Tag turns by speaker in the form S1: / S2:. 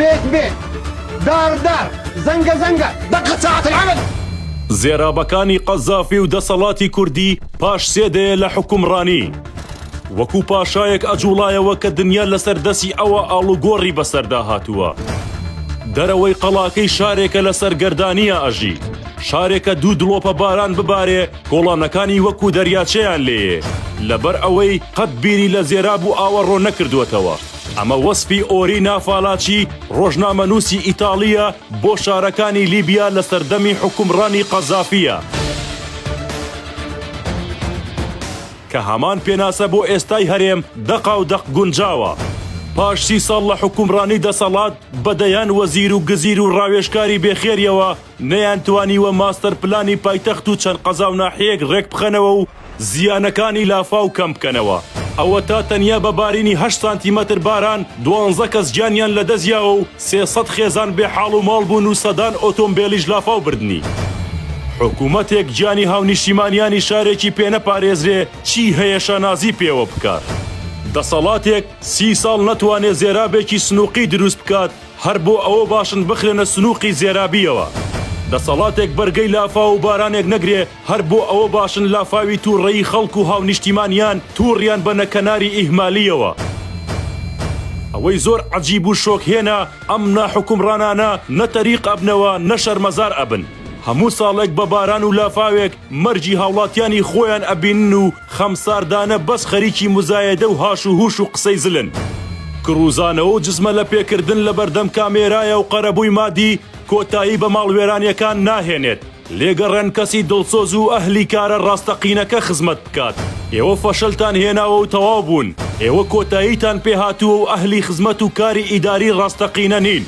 S1: بيت بيت دار دار زنقة زنقة دقت ساعة العمل
S2: زێرابەکانی قەزافی و دەسەڵاتی کوردی پاش سێ دەیە لە حوکمڕانی، وەکو پاشایەک ئەجوڵایەوە کە دنیا لەسەر دەستی ئەوە ئاڵوگۆڕی بەسەردا هاتووە. دەرەوەی قەڵاکەی شارێکە لە سەرگەردانیا ئەژی. شارێکە دوو دڵۆپە باران ببارێ کۆڵانەکانی وەکو دەریاچەیان لێیێ. لەبەر ئەوەی قەت بیری لە زێراب و ئاوەڕۆ نەکردووەتەوە. ئەمە وەسفی ئۆرینا فالاچی ڕۆژنامەنووسی ئیتاڵییە بۆ شارەکانی لیبیا لە سەردەمی حوکمڕانی قەزافییە. کە هەمان پێناسە بۆ ئێستای هەرێم دەقاو دەق گونجاوە. پاش سی ساڵ لە حوکمڕانی دەسەڵات بە دەیان وەزیر و گزیر و ڕاوێژکاری بێخێریەوە نەیانتوانیوە ماستەر پلانی پایتەخت و چەند قەزاو ناحیەیەک ڕێکبخەنەوە و زیانەکانی لافاو کەم بکەنەوە. ئەوەتا تەنیا بە بارینی هەشت سانتیمەتر باران دوانزە کەس گیانیان لەدەستیاوە و 300 خێزان بێ حاڵ و ماڵ بوون و سەدان ئۆتۆمبێلیش لافاو بردنی. حکومەتێک گیانی هاونیشتیمانیانی شارێکی پێ نەپارێزرێ چی هەیە شانازی پێوە بکات؟ دەسەڵاتێک سی ساڵ نەتوانێ زێرابێکی سنوقی دروست بکات هەر بۆ ئەوە باشن بخرێنە سنوقی زێرابیەوە. دەسەڵاتێک بەرگەی لافاو و بارانێک نەگرێ هەر بۆ ئەوە باشن لافاوی توڕەیی خەڵک و هاونیشتیمانیان توڕیان بەنە کەناری ئیهمالیەوە. ئەوەی زۆر عەجیب و شۆک هێنە ئەم ناحوکمڕانانە نە تەریق ئەبنەوە نە شەرمەزار ئەبن. هەموو ساڵێک بە باران و لافاوێک مەرگی هاوڵاتیانی خۆیان ئەبینن و خەمساردانە بەس خەریکی موزایەدە و هاش و هوش و قسەی زلن. کڕوزانەوە و جزمە لەپێکردن لەبەردەم کامێرایە و قەرەبووی مادی کۆتایی بە ماڵوێرانیەکان ناهێنێت. لێگەڕێن کەسی دڵسۆز و ئەهلی کارە ڕاستەقینەکە خزمەت بکات. ئێوە فەشەلتان هێناوە و تەواو بوون. ئێوە کۆتاییتان پێ هاتووە و ئەهلی خزمەت و کاری ئیداری ڕاستەقینە نین.